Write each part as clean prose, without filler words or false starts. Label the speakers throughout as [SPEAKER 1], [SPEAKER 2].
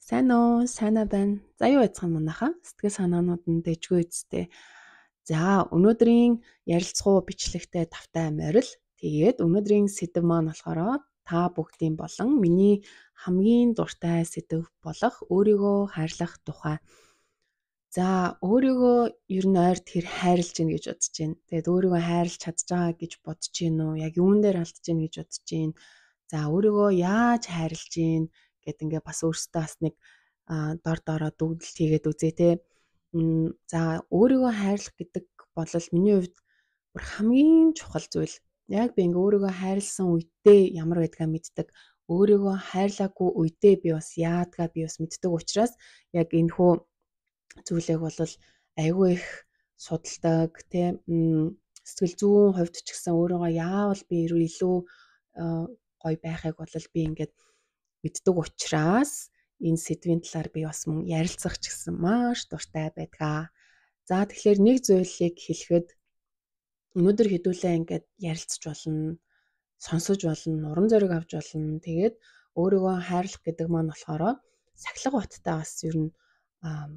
[SPEAKER 1] Сайн уу? Сайнаа байна. За юу яцхан манайхаа? Сэтгэл санаанууд нь дэжгүй үсттэй. За өнөөдрийн ярилцгуу бичлэгтэй тавтай морил. Тэгээд өнөөдрийн сэдэв маань болохоор та бүгдийн болон миний хамгийн дуртай сэдэв болох өөрийгөө хайрлах тухай. За өөрийгөө ер нь ойр тэр хайрлж гин гэж бодож байна. Тэгээд өөрийгөө хайрлж чадж байгаа гэж бодож гин үү? Яг юун дээр алдж гин гэж бодож байна? За өөрийгөө яаж хайрлж гин гэд ингээ бас өөртөө бас нэг дор дороо дүгнэлт хийгээд үзье те. За өөрийгөө хайрлах гэдэг бол миний хувьд бүр хамгийн чухал зүйл. Яг би ингээ өөрийгөө хайрлсан үедээ ямар байдгаа мэддэг. Өөрийгөө хайрлаагүй үедээ би бас яадгаа би бас мэддэг учраас яг энэхүү зүйлийг бол айгүй их судалдаг те. Сэтгэл зүйн хувьд ч гэсэн өөрийгөө яавал би илүү гоё байхыг бол би ингээд мэддэг учраас энэ сэдвийн талаар би бас мөн ярилцах ч гэсэн маш дуртай байдгаа. За тэгэхээр нэг зүйлийг хэлэхэд өнөөдөр хэдүүлээ ингээд ярилцж болно, сонсож болно, урам зориг авч болно. Тэгээд өөрийгөө хайрлах гэдэг маань болохоор сахилга баттай бас ер нь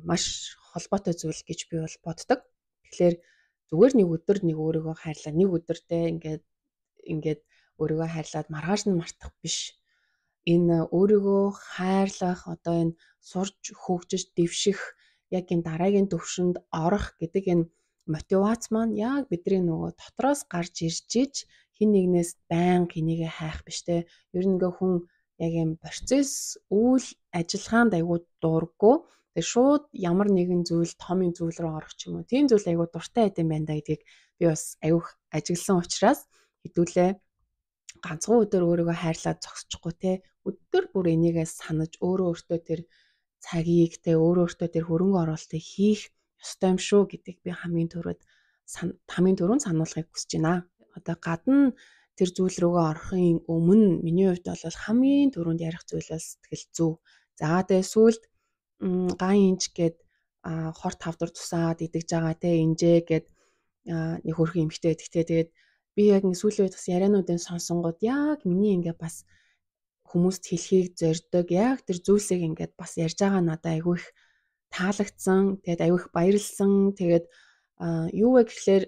[SPEAKER 1] маш холбоотой зүйл гэж би бол боддог. Тэгэхээр зүгээр нэг өдөр нэг өөрийгөө хайрлаа, нэг өдөртөө ингээд өөрийгөө хайрлаад маргааш нь мартах биш. Энэ өөрийгөө хайрлах, одоо энэ сурч хөгжиж дэвших, яг энэ дараагийн төвшөнд орох гэдэг энэ мотивац маань яг бидний нөгөө дотроос гарч ирж иж хин нэгнээс байнга энийгээ хайх биш те. Ер нь ингээ хүн яг юм процесс үйл ажиллагаанд айгуу дурггүй. Тэгээ шууд ямар нэгэн зүйл том юм зүйл рүү орох ч юм уу. Тийм зүйл айгуу дуртай байд юм байна да гэдгийг би бас айгуу ажигласан учраас хэдүүлээ ганцхан өдөр өөрийгөө хайрлаад зогсчихгүй те. Өдөр бүр энийгээ санаж өөрөө өөртөө тэр цагийг те, өөрөө өөртөө тэр хөрөнгө оруулалтыг хийх ёстой юм шүү гэдгийг би хамгийн түрүүнд сануулахыг хүсэж байна. Одоо гадна тэр зүйл рүүгээ орохын өмнө миний хувьд бол хамгийн түрүүнд ярих зүйл бол сэтгэл зүй. За тэгээ сүүлд ган инж гээд хор тавдар тусаад идэгж байгаа те, инжээ гээд нэг хөрхөн эмхтэй байдаг те. Тэгээд би яг ингэ сүүлийн үед бас яриануудын сонсонгууд яг миний ингээ бас хүмүүст хэлхийг зорддог яг тэр зүйлсийг ингээд бас ярьж байгаа надад айгүй их таалагдсан. Тэгээд айгүй их баярлсан. Тэгээд юу вэ гэхлээр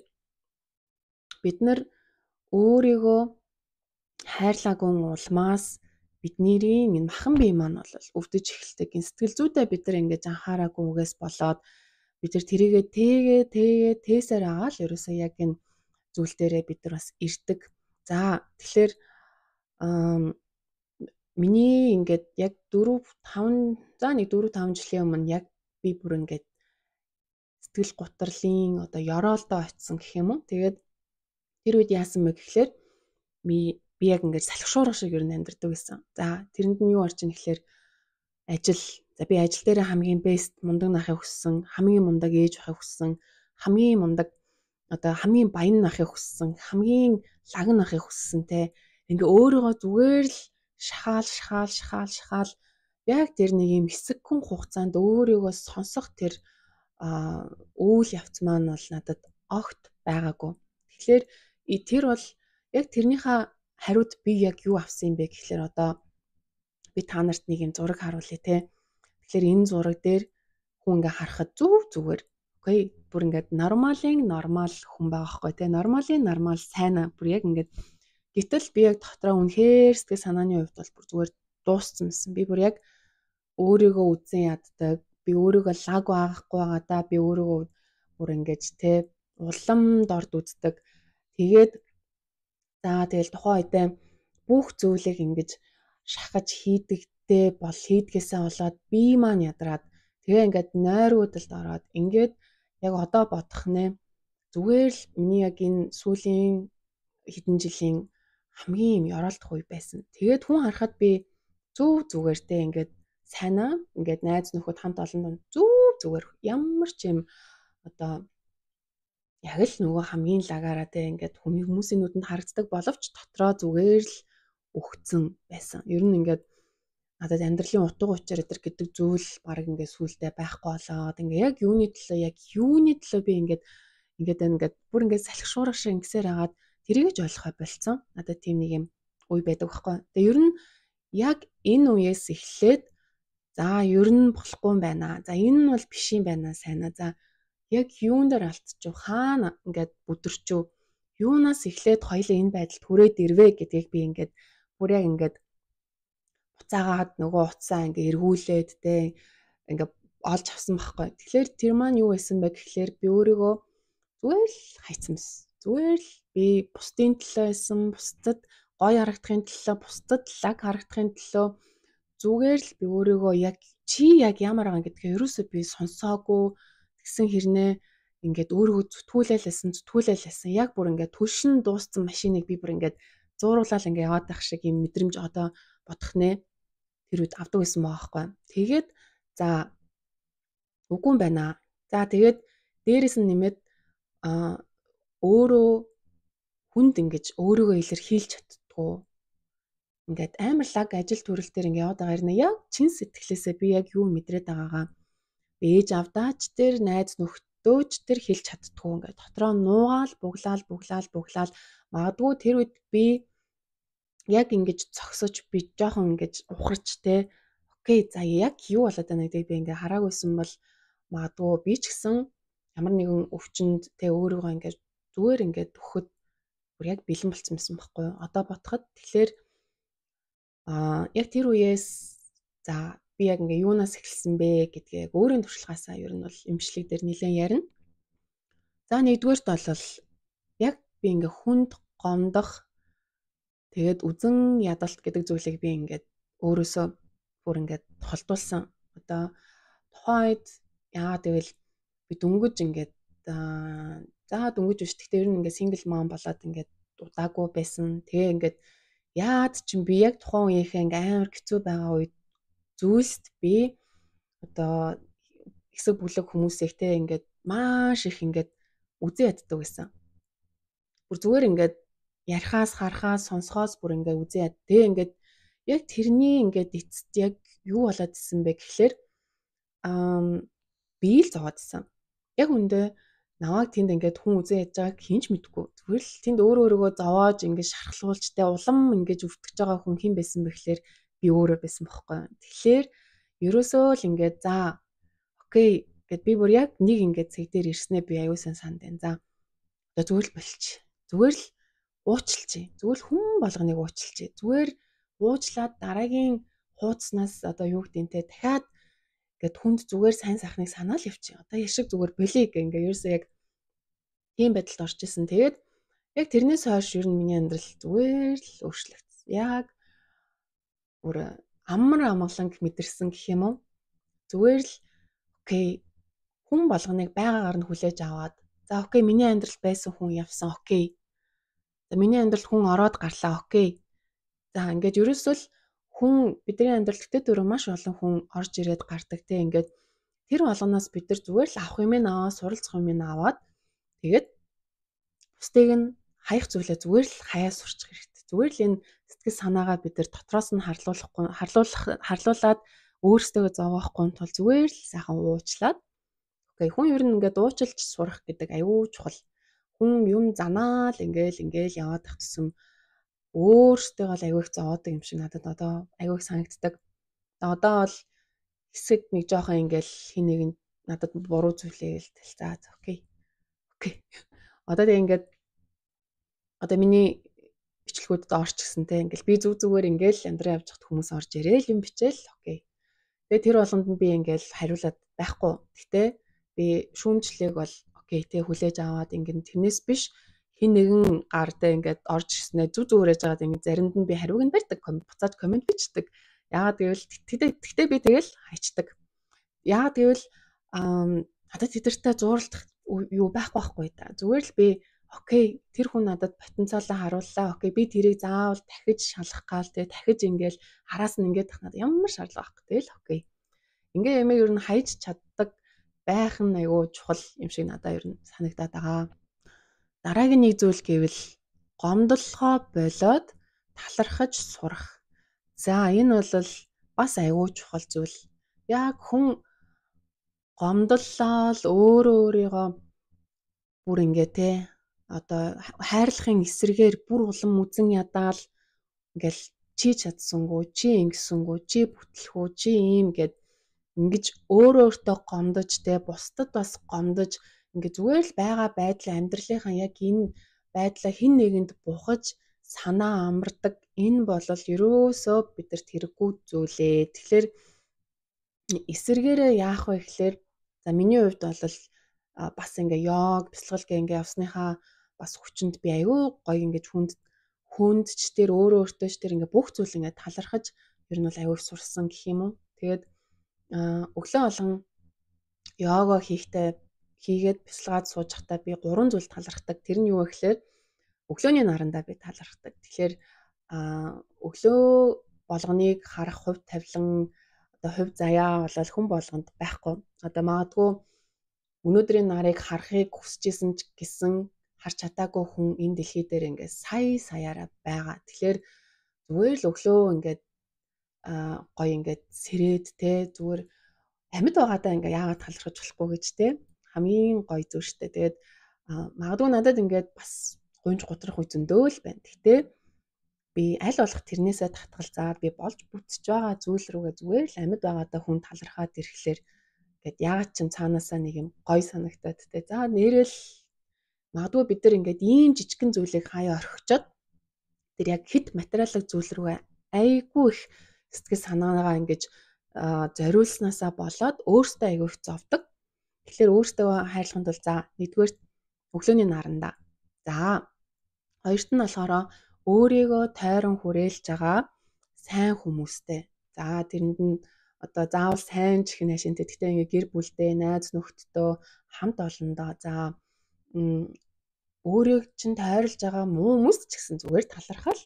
[SPEAKER 1] бид нар өөрийгөө хайрлаагүй улмаас бидний энэ махан бие маань бол өвдөж эхэлдэг. Энэ сэтгэл зүйдээ бид нар ингэж анхаараагүйгээс болоод бид нар тэрийгээ тээгээ тээсээр байгаа л ерөөсөө яг энэ зүйл дээрээ бид нар бас ирдэг. За тэгэхээр миний ингээд яг 4 5 жилийн өмнө яг би бүр ингээд сэтгэл гутралын одоо ёроолдоо очисон гэх юм уу. Тэгээд тэр үед яасан бэ гэхлээр би яг ингээд салхишуурга шиг ер нь амьдардаг гэсэн. За тэрэнд нь юу орж ийн гэхлээр ажил. За би ажил дээрээ хамгийн бест мундаг нахыг хүссэн, хамгийн мундаг ээж байхыг хүссэн, хамгийн мундаг одоо хамгийн баян нахыг хүссэн, хамгийн лаган нахыг хүссэн те. Ингээ өөрийгөө зүгээр л шахаал яг тэр нэг юм хэсэгхэн хугацаанд өөрийгөө сонсох тэр үйл явц маань бол надад огт байгаагүй. Тэгэхээр тэр бол яг тэрнийхээ хариуд би яг юу авсан юм бэ гэхлээр одоо би та нарт нэг юм зураг харуулъя те. Тэгэхээр энэ зураг дээр хүн ингээ харахад зүгээр окей, бүр ингээд нормалын нормал хүн байгаа байхгүй те. Нормалын нормал сайнаа бүр яг ингээд гэтэл би яг дотроо үнэхээр сэтгэл санааны хувьд бол бүр зүгээр дууссан байсан. Би бүр яг өөрийгөө үзэн яддаг. Би өөрийгөө лаг байгаахгүй байгаа да. Би өөрийгөө бүр ингэж те улам дорд үздэг. Тэгээд за тэгэл тухайн үедээ бүх зүйлийг ингэж шахаж хийдэгтэй бол хийдгээсээ болоод би маань ядраад тэгээ ингээд нойргуудалд ороод ингээд яг одоо бодох нэ зүгээр л миний яг энэ сүүлийн хэдэн жилийн хамгийн юм ёроолдох үе байсан. Тэгээд хүн харахад би зүгээр те ингээд сайнаа ингээд найз нөхөд хамт олон дунд зүгээр ямар ч юм одоо яг л нөгөө хамгийн лагаараа те ингээд хүмүүсийн нүдэнд харагддаг боловч дотроо зүгээр л өгцөн байсан. Ер нь ингээд надад амьдралын утга учир эдэр гэдэг зүйл баг ингээд сүулдэ байхгүй болоод ингээд яг юуны төлөө би ингээд ингээд бүр ингээд салхишуурга шиг ингэсээр хагаад тэрийг ч ойлгохой болцсон. Надад тийм нэг юм үе байдаг байхгүй. Тэгээ ер нь яг энэ үеэс эхлээд За ер нь болохгүй юм байна. За энэ нь бол биш юм байна сайна. За яг юун дээр алдчихв, хаана ингээд бүдэрчв, юунаас эхлээд хоёлаа энэ байдалд хүрээд ирвэ гэдгийг би ингээд бүр яг ингээд буцаагаад нөгөө утсаа ингээд эргүүлээд те ингээд олж авсан байхгүй. Тэгэхээр тэр маань юу байсан бэ гэхлээр би өөрийгөө зүгээр л хайцсан байсан. Зүгээр л би бусдын төлөө байсан, бусдад гоё харагдахын төлөө, бусдад лаг харагдахын төлөө зүгээр л би өөрийгөө яг чи яг ямар байгаа гэдгээ ерөөсөө би сонсоогүй. Тэгсэн хэрнээ ингээд өөрийгөө зүтгүүлээлсэн. Яг бүр ингээд түлшин дууссан машиныг би бүр ингээд зууруулаад ингээд яваад байх шиг юм мэдрэмж одоо бодох нэ. Тэр үед авдаг байсан байгаа байхгүй. Тэгээд за үгүй юм байна. За тэгээд дээрэс нь нэмээд өөрөө хүнд ингэж өөрийгөө илэрхийлж чаддгүй. Ингээд амар лаг ажил төрөл дээр ингээд яваад байгаа юм. Яг чин сэтгэлээсээ би яг юу мэдрээд байгаагаа би ээж авдаач тэр найз нөхдөөч тэр хэлж чаддгүй. Ингээд дотроо нуугаал буглаал магадгүй тэр үед би яг ингэж зогсож би жоохон ингэж ухарч те окей за яг юу болоод байна гэдгийг би ингээ хараагүйсэн бол магадгүй би ч гэсэн ямар нэгэн өвчнөд те өөрийгөө ингээ зүгээр ингээд өгөхөд бүр яг бэлэн болцсон байсан байхгүй юу? Одоо бодоход тэгэхээр яг тэр үеэс за би яг ингээ юунаас эхэлсэн бэ гэдгийг өөрийн туршлагаасаа ер нь бол эмчлэг дээр нэлээд ярина. За нэгдүгээрт бол яг би ингээ хүнд гомдох тэгээд үзэн ядалт гэдэг зүйлийг би ингээд өөрөөсөө бүр ингээд холдуулсан. Одоо тухайн үед яагаад гэвэл би дөнгөж ингээд за дөнгөж биш. Гэхдээ ер нь ингээд single mom болоод ингээд удаагүй байсан. Тэгээ ингээд яад чинь би яг тухайн үеийнхээ ингээд амар хэцүү байгаа үед зүйлст би одоо хэсэг бүлэг хүмүүсийг те ингээд маш их ингээд үзэн яддаг байсан. Бүр зүгээр ингээд ярихаас, харахаас, сонсохоос бүр ингээд үзэн яд. Тэгээ ингээд яг тэрний ингээд эцэст яг юу болоод исэн бэ гэхлээр би л зовоод исэн. Яг үндэ намайг тэнд ингээд хүн үзэн ядж байгааг хэн ч мэдэхгүй. Зүгээр л тэнд өөрөө өөрийгөө зовоож ингээд шархлуулж тэ улам ингээд өвтгөж байгаа хүн хэн байсан бэ гэхлээр би өөрөө байсан бохгүй. Тэгэхээр ерөөсөө л ингээд за окей гэд би бүр яг нэг ингээд цэг дээр ирснээ би аюу сан санд байна. За одоо зүгээр л болчих. Зүгээр л уучлчих. Зүгээр л хүн болгоныг уучлчих. Зүгээр уучлаад дараагийн хууцнаас одоо юу гэдэг нь те дахиад ингээд хүнд зүгээр сайн сайхныг санаал явчих. Одоо яшиг зүгээр болиг гэх ингээд ерөөсөө яг тийм байдалд орж исэн. Тэгээд яг тэрнээс хойш ер нь миний амьдрал зүгээр л өөрчлөгдсөн. Яг бүр амар амгаланг мэдэрсэн гэх юм уу? Зүгээр л окей хүн болгоныг байгаагаар нь хүлээж аваад за окей миний амьдралд байсан хүн явсан окей. За миний амьдралд хүн ороод гарлаа окей. За ингээд ерөөсөө л хүн бидний амьдралд тэгтээ дөрөв маш олон хүн орж ирээд гардаг те ингээд тэр болгоноос бид нар зүгээр л авах юм аа суралцах юм аваад тэгээд бусдыг нь хаях зүйлээ зүгээр л хаяа сурчих хэрэгтэй. Зүгээр л энэ сэтгэл санаагаа бид нар дотроос нь харлуулаад өөрсдөө зовоохгүй тул зүгээр л сайхан уучлаад окей хүн ер нь ингээд уучлж сурах гэдэг аюу чухал. Хүн юм занаал ингээл яваад ах тусам өөртөө л аюу их зовоодог юм шиг надад одоо аюу их санагддаг. Одоо бол хэсэг нэг жоохон ингээл хин нэг нь надад буруу зүйлээ гэлтэл за окей. Окей. Одоо тэг ингээд одоо миний бичлэгүүдэд орч гисэн те ингээл би зүг зүгээр ингээл амьдрал явж хат хүмүүс орж ирээл юм бичээл окей. Тэгээ тэр болгонд нь би ингээл хариулаад байхгүй. Гэтэ би шүүмжлээг бол окей те хүлээж аваад ингээд тэрнээс биш хин нэгэн гар дээр ингээд орж ирснээр зүг зүгээр яж байгаад ингээд заримд нь би хариуг нь барьдаг, буцааж комент бичдэг. Яагаад гэвэл тэгтээ би тэгэл хайчдаг. Яагаад гэвэл надад тэдэртэй зууралдах юу байхгүй байхгүй та. Зүгээр л би окей тэр хүн надад потенциалаа харууллаа. Окей би тэрийг заавал дахиж шалах гал те дахиж ингээл араас нь ингээд ах надад ямар шаардлага байхгүй. Тэгэл окей. Ингээ ямиг ер нь хайж чаддаг байх нь айгүй чухал юм шиг надад ер нь санагдаад байгаа. Дараагийн нэг зүйл гэвэл гомдлохоо болоод талархаж сурах. За энэ бол бас айгүй чухал зүйл. Яг хүн гомдлол өөрөө өөрийгөө бүр ингээ те одоо хайрлахын эсрэгээр бүр улам үзэн ядаал ингээл чи чадсангүй, чи ингэсэнгүй, чи бүтлэхүү, чи ийм гэд Ингэж өөрөө өөртөө гомдож те бусдад бас гомдож ингээ зүгээр л байгаа байдлаа амьдралынхаа яг энэ байдлаа хэн нэгэнд бухаж санаа амардаг. Энэ бол ерөөсөө бидэрт хэрэггүй зүйлээ. Тэгэхээр эсэргээрээ яах вэ гэхээр за миний хувьд бол бас ингээ йог, бясалгал гэ ингээ явсныхаа бас хүчинд би аюу гоё ингэж хүнд ч тэр өөрөө өөртөө ч тэр ингээ бүх зүйл ингээ талархаж ер нь бол аюу их сурсан гэх юм уу. Тэгээд өглөө болгон йога хийгээд бясалгаад сууж байхдаа би 3 зүйл талархдаг. Тэр нь юу вэ гэхээр өглөөний нарандаа би талархдаг. Тэгэхээр өглөө болгоныг харах хувь тавилан одоо хувь заяа болол хүн болгонд байхгүй. Одоо магадгүй өнөөдрийн нарыг харахыг хүсэж исэн ч гэсэн харж чадаагүй хүн энэ дэлхий дээр ингээд сая саяараа байгаа. Тэгэхээр зүгээр л өглөө ингээд гоё ингээд сэрээд те зүгээр амьд байгаадаа ингээд яагаад талархаж болохгүй гэж те хамгийн гоё зүйл штэ. Тэгээд магадгүй надад ингээд бас гунж гутрах үе зөндөө л байна. Гэхдээ би аль болох тэрнээсээ татгалзаад би болж бүтэж байгаа зүйл рүүгээ зүгээр л амьд байгаадаа хүн талархаад ирэхлээр ингээд яагаад ч юм цаанаасаа нэг юм гоё санагтаад те. За нэрэл магадгүй бид нар ингээд ийм жижигхэн зүйлийг хаяа орхичоод тэр яг хит материалын зүйл рүүгээ айгүй их сэтгэл санаагаа ингэж зориулснаасаа болоод өөртөө айгүй их зовдөг. Тэгэхээр өөртөө хайрлахын тулд за нэгдүгээр өглөөний нарандаа. За хоёрт нь болохоор өөрийгөө тойрон хүрээлж байгаа сайн хүмүүстэй. За тэрэнд нь одоо заавал сайн ч гэх нэшинтэй. Гэхдээ ингээ гэр бүлдээ, найз нөхдөдөө хамт олондоо за өөрийг чинь тойруулж байгаа муу хүмүүс ч гэсэн зүгээр талархал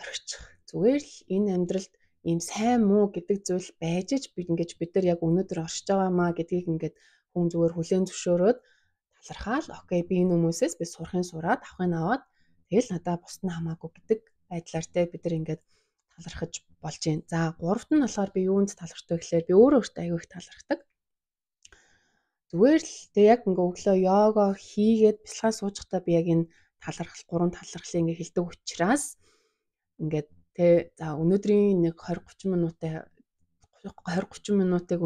[SPEAKER 1] орхичих. Зүгээр л энэ амьдралд ийм сайн муу гэдэг зүйл байж ч бид ингэж бид нар яг өнөөдөр оршиж байгаа маа гэдгийг ингээд хүн зүгээр хүлээн зөвшөөрөөд талархаал окей би энэ хүмүүсээс би сурахын сураад авахын аваад тэгэл надаа бусд нь хамаагүй гэдэг байдлаар те бид нар ингээд талархаж болж байна. За гуравт нь болохоор би юунд талархдаг гэхээр би өөрөө өөртөө аягүй их талархдаг. Зүгээр л тэг яг ингээ өглөө йога хийгээд бясалгаа суужхдаа би яг энэ талархал гурван талархлыг ингээ хэлдэг учраас ингээд тэ за өнөөдрийн нэг 20 30 минутаа 20 30 минутыг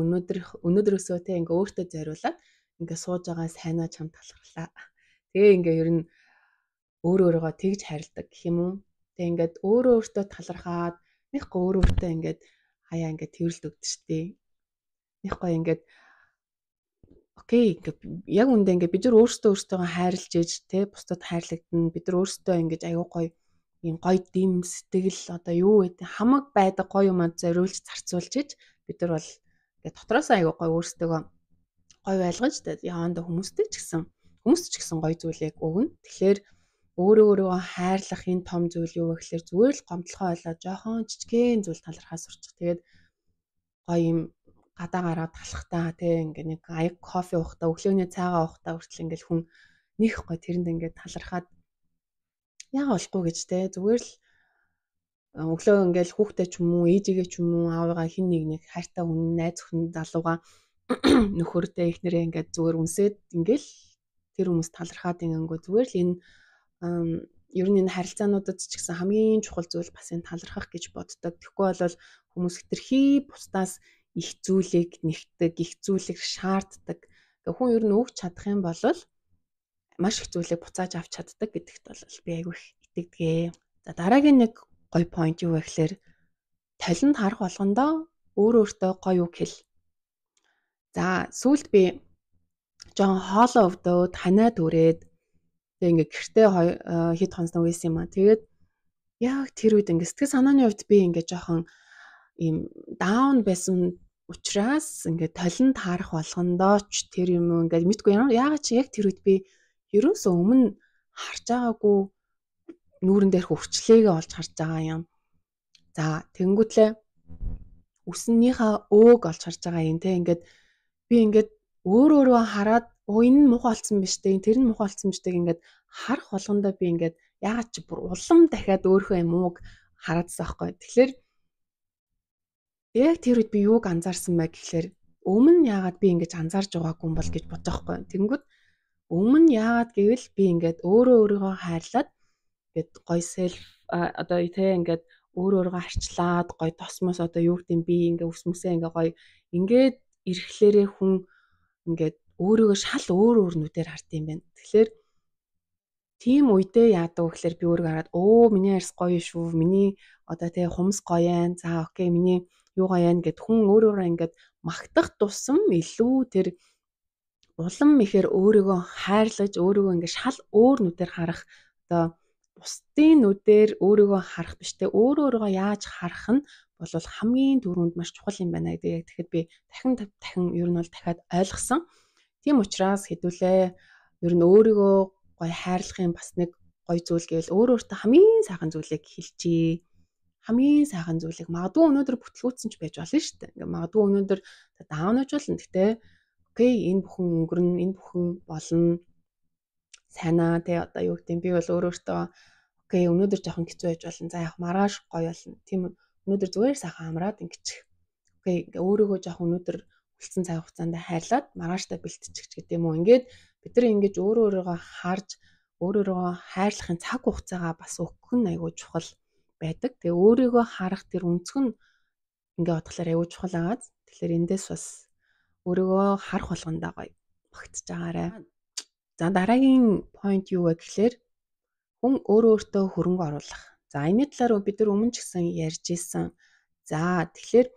[SPEAKER 1] өнөөдрөөсөө тэ ингээ өөртөө зориулаад ингээ сууж байгаа сайнаа чам талархлаа. Тэгээ ингээ ер нь өөрөө өөрийгөө тэгж хайрладаг гэх юм уу? Тэг ингээд өөрөө өөртөө талархаад нэг гоо өөрөө өөртөө ингээд хаяа ингээд тэрвэрлд өгдөг штеп. Нэг гоо ингээд окей ингээд яг үндэ ингээд бид нар өөрсдөө өөрсдөө хайрлаж ээж тэ бусдад хайрлагдана. Бид нар өөрсдөө ингээд аюу гоё ийм гоё дэм сэтгэл одоо юу гэдэг хамаг байдаг гоё юмад зориулж зарцуулж иж бид нар бол ингээд дотроосоо аюу гоё өөрсдөө гоё байлгаж тэ явандаа хүмүүстэй ч гэсэн гоё зүйлийг өгнө. Тэгэхээр өөрөө өөрийгөө хайрлах энэ том зүйл юу вэ гэхээр зүгээр л гомдлохоо ойлоо жоохон жижигхэн зүйл талархаа сурчих. Тэгээд гоё юм гадаа гараад талхтаа тий ингээ нэг аяг кофе уухтаа өглөөний цайгаа уухтаа хүртэл ингээл хүн нэх гоё тэрэнд ингээ талархаад яага болохгүй гэж тий зүгээр л өглөө ингээл хүүхдээ ч юм уу ээжигээ ч юм уу аавыгаа хин нэг нэг хайртай хүн найз өхөн залуугаа нөхөртэй эхнэрээ ингээд зүгээр үнсээд ингээл тэр хүмүүс талархаад ингэнгүү зүгээр л энэ ер нь энэ харилцаануудад ч гэсэн хамгийн чухал зүйл бас энэ талархах гэж боддог. Тэгэхгүй бол хүмүүс хэтэрхий бусдаас их зүйлийг нэгтдэг, их зүйлийг шаарддаг. Хүн ер нь өгч чадах юм бол маш их зүйлийг буцааж авч чаддаг гэдэгт бол би айгүй их итгэдэг. За дараагийн нэг гоё point юу вэ гэхээр толинд харах болгондоо өөрөө өөртөө гоё үг хэл. За сүүлд би жоон хоолоо өвдөөд ханаа түрээд тэг ингээ гэртээ хэд хоног байсан юм аа. Тэгээд яг тэр үед ингээ сэтгэл санааны хувьд би ингээ жоохон ийм даун байсан учраас ингээ толинд таарах болгондоо ч тэр юм уу ингээ мэдгүй яагаад чи яг тэр үед би ерөөсөө өмнө харж байгаагүй нүүрэн дээрх өвчлөөгээ олж харж байгаа юм. За тэнгүүтлээ үснийхээ өөг олж харж байгаа юм те ингээд би ингээд өөр өөрөө хараад оо энэ нь муухай болсон биш үү тэр нь муухай болсон биш үү ингээд харах болгондоо би ингээд яагаад чи бүр улам дахиад өөрийнхөө юм ууг хараадсан байхгүй. Тэгэхээр яг тэр үед би юуг анзаарсан бэ гэхлээр өмнө нь яагаад би ингэж анзаарж байгаагүй юм бол гэж бодож байхгүй. Тэнгүүд өмнө нь яагаад гэвэл би ингээд өөрөө өөрийгөө хайрлаад ингээд гоё селф одоо тэ ингээд өөр өөрийгөө арчлаад гоё тосмос одоо юу гэдэм би ингээ өсмөсөө ингээ гоё ингээд ирэхлээрээ хүн ингээд өөрийгөө шал өөр өөр нүдээр хард юм байна. Тэгэхээр тийм үедээ яадаг вэ гэхээр би өөрийгөө хараад миний арьс гоё шүү. Миний одоо тэгээ хумс гоё юм. За окей, миний юу гоё юм гэд хүн өөрөөрөө ингээд магтах тусам илүү тэр улам ихээр өөрийгөө хайрлаж, өөрийгөө ингээд шал өөр нүдээр харах, одоо бусдын нүдээр өөрийгөө харах биш те, өөрөө өөрийгөө яаж харах нь бол хамгийн түрүүнд маш чухал юм байна гэдэг. Яг тэгэхэд би дахин дахин ер нь бол дахиад ойлгосон. Тийм учраас хэдүүлээ ер нь өөрийгөө гоё хайрлахын бас нэг гоё зүйл гэвэл өөр өөртөө хамгийн сайхан зүйлийг хэлчихье. Хамгийн сайхан зүйлийг магадгүй өнөөдөр бүтлгүүцсэн ч байж болно шүү дээ. Ингээ магадгүй өнөөдөр даунаж болно. Гэтэ окей, энэ бүхэн өнгөрнө, энэ бүхэн болно. Сайнаа те, одоо юу гэдэг би бол өөр өөртөө окей, өнөөдөр жоохон хэцүү байж болно. За яг маргааш гоё болно. Тийм, өнөөдөр зүгээр сайхан амраад ингэчих. Окей, ингээ өөрийгөө жоохон өнөөдөр үлдсэн цаг хугацаанд хайрлаад маргааштай бэлтчих ч гэдэг юм уу. Ингээд бид нар ингэж өөрөө өөрийгөө харж, өөр өөрийгөө хайрлахын цаг хугацаагаа бас өгөх нь айгүй чухал байдаг. Тэгээ өөрийгөө харах тэр өнцөг нь ингээ бодглохлоор айгүй чухал агаад. Тэгэхээр эндээс бас өөрийгөө харах болгондоо гоё багтж байгаарай. За дараагийн point юу вэ гэхлээр хүн өөрөө өөртөө хөрөнгө оруулах. За энэ талаар бид нар өмнө ч гэсэн ярьж исэн. За тэгэхээр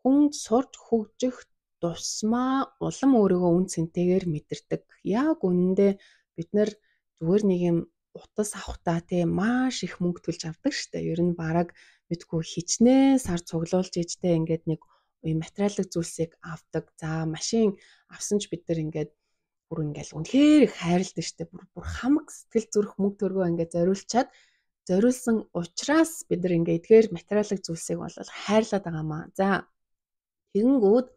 [SPEAKER 1] хүн сурч хөгжих тусмаа улам өөрийгөө үн цэнтэйгээр мэдэрдэг. Яг үнэндээ бид нар зүгээр нэг юм утас авахтаа те маш их мөнгө төлж авдаг штэ. Ер нь бараг мэдгүй хичнээн сар цуглуулж ижтэй ингээд нэг юм материалын зүйлсийг авдаг. За машин авсан ч бид нар ингээд бүр ингээл үнэхээр их хайрладаг штэ. Бүр хамаг сэтгэл зүрх мөнгө төгрөгөө ингээд зориулчаад зориулсан учраас бид нар ингээд эдгээр материалын зүйлсийг бол хайрлаад байгаа маа. За тэгэнгүүт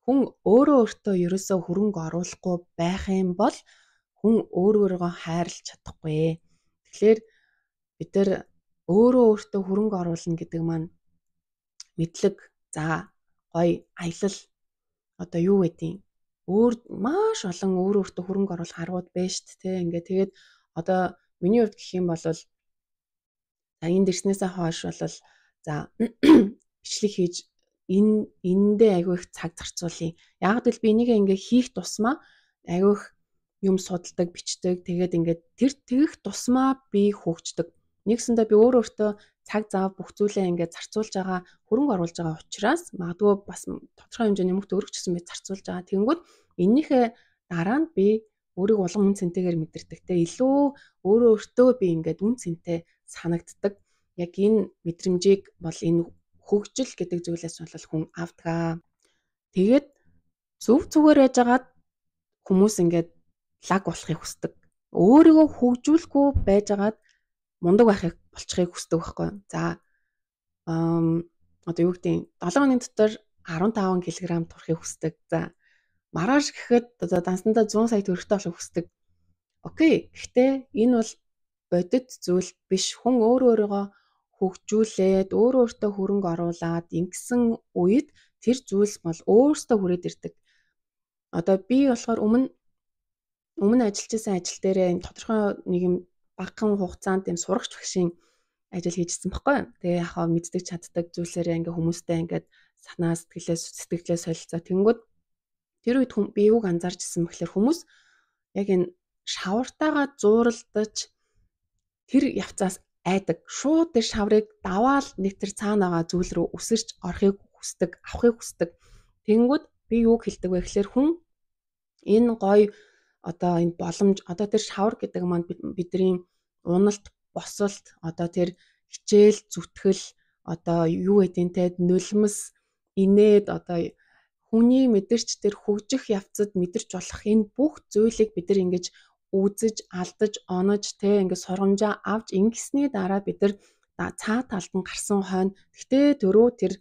[SPEAKER 1] хүн өөрөө өөртөө ерөөсөө хөрөнгө оруулахгүй байх юм бол хүн өөр өөрийгөө хайрлаж чадахгүй. Тэгэхээр бид нар өөрөө өөртөө хөрөнгө оруулна гэдэг маань мэдлэг, за гоё аялал, одоо юу гэдгийг өөр маш олон өөрөө өөртөө хөрөнгө оруулах аргууд байна шүү дээ. Ингээд тэгээд одоо миний хувьд гэх юм бол за энд ирснээсээ хойш бол за бичлэг хийж энэ энэндээ айгүй их цаг зарцуулъя. Яг л би энийг ингээ хийх тусмаа айгүй их юм судалдаг, бичдэг. Тэгээд ингээд тэр тэгэх тусмаа би хөгждөг. Нэгсэндээ би өөр өөртөө цаг зав бүх зүйлээ ингээд зарцуулж байгаа, хөрөнгө оруулж байгаа учраас магадгүй бас тодорхой хэмжээний мөнгө төгрөг ч гэсэн би зарцуулж байгаа. Тэгэнгүүт эннийхээ дараа нь би өөрийгөө улам үн цэнтэйгээр мэдэрдэг. Тэ илүү өөрөө өөртөө би ингээд үн цэнтэй санагддаг. Яг энэ мэдрэмжийг бол энэ хөгжил гэдэг зүйлээс бол хүн авдгаа. Тэгээд зөв зүгээр байжгаад хүмүүс ингээд лаг болохыг хүсдэг. Өөрийгөө хөгжүүлэхгүй байжгаад мундаг байхыг болчихыг хүсдэг байхгүй. За одоо юу гэдэг 7 хоногийн дотор 15 кг турахыг хүсдэг. За маргааш гэхэд одоо дансандаа 100 сая төгрөгтэй болохыг хүсдэг. Окей. Гэхдээ энэ бол бодит зүйл биш. Хүн өөрөө өөрийгөө хөгжүүлээд өөрөө өөртөө хөрөнгө оруулаад ингэсэн үед тэр зүйлс бол өөртөө хүрээд ирдэг. Одоо би болохоор өмнө ажиллаж байсан ажил дээрээ тодорхой нэг юм багахан хугацаанд юм сурагч багшийн ажил хийжсэн баггүй. Тэгээ яг хаа мэддэг чаддаг зүйлсээрээ ингээ хүмүүстэй ингээд санаа сэтгэлээ солилцоо. Тэнгүүд тэр үед би юуг анзаарч ирсэн бэхлээр хүмүүс яг энэ шавартайгаа зууралдаж тэр явцаас айдаг. Шууд тэр шаврыг даваал нэг тэр цаанаага зүйл рүү үсэрч орохыг хүсдэг, авахыг хүсдэг. Тэнгүүд би юуг хэлдэг вэ гэхлээр хүн энэ гоё одоо энэ боломж, одоо тэр шавар гэдэг маань бидний уналт, босолт, одоо тэр хичээл, зүтгэл, одоо юу гэдгийг те нулимс, инээд одоо хүний мэдэрч тэр хөгжих явцад мэдэрч болох энэ бүх зүйлийг бид нар ингэж үзэж, алдаж, онож те ингэ сургамжаа авч ингэсний дараа бид нар цаа талд нь гарсан хойно тэгтээ дөрөв тэр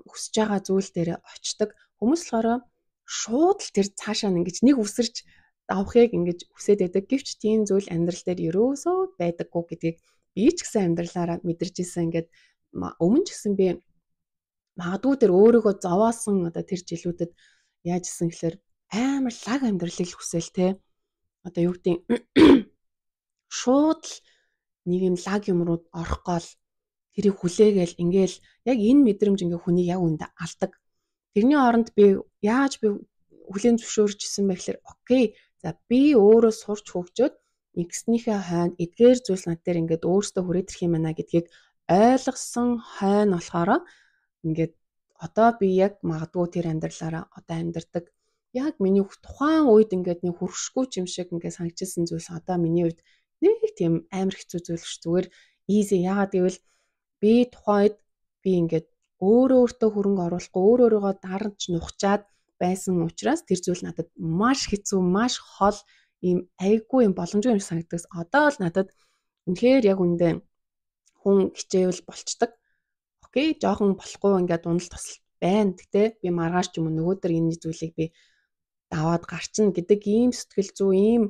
[SPEAKER 1] хүсэж байгаа зүйл дээр очдог. Хүмүүс болохоор шууд л тэр цаашаа ингэж нэг үсэрч давхыг ингэж хүсээд байдаг. Гэвч тийм зүйл амьдрал дээр ерөөсөө байдаггүй гэдгийг би ч гэсэн амьдралаараа мэдэрч исэн. Ингээд өмнө ч гэсэн би магадгүй тэр өөрийгөө зовоосон одоо тэр жилүүдэд яаж исэн гэхээр амар лаг амьдралыг хүсэл те. Одоо юу гэдэг шууд л нэг юм лаг юм руу орох гол Тэрийг хүлээгээл ингээл яг энэ мэдрэмж ингээ хүнийг яг үндэ алдаг. Тэрний оронд би яаж би хүлээн зөвшөөрчсэн бэ гэхээр окей. За би өөрөө сурч хөгжөөд ингэснийхээ хойно эдгээр зүйл над дээр ингээд өөртөө хүрээд ирэх юм байна гэдгийг ойлгосон хойно болохоор ингээд одоо би яг магадгүй тэр амьдралаараа одоо амьдардаг. Яг миний тухайн үед ингээд нэг хөршгүй юм шиг ингээд санагдчихсан зүйлс одоо миний хувьд нэг тийм амар хэцүү зүйл биш, зүгээр easy. Яагаад гэвэл би тухайн үед би ингээд өөрөө өөртөө хөрөнгө оруулахгүй, өөрөө өөрийгөө дарж нухчаад байсан учраас тэр зүйл надад маш хэцүү, маш хол ийм айгүй юм боломжгүй юм санагддаг. Одоо л надад үнэхээр яг үндэ хүн хичээвэл болчдөг. Окей, жоохон болохгүй ингээд унал тусал байна. Гэтэ би маргааш ч юм уу нөгөөдөр энэ зүйлийг би даваад гарчна гэдэг ийм сэтгэл зүй, ийм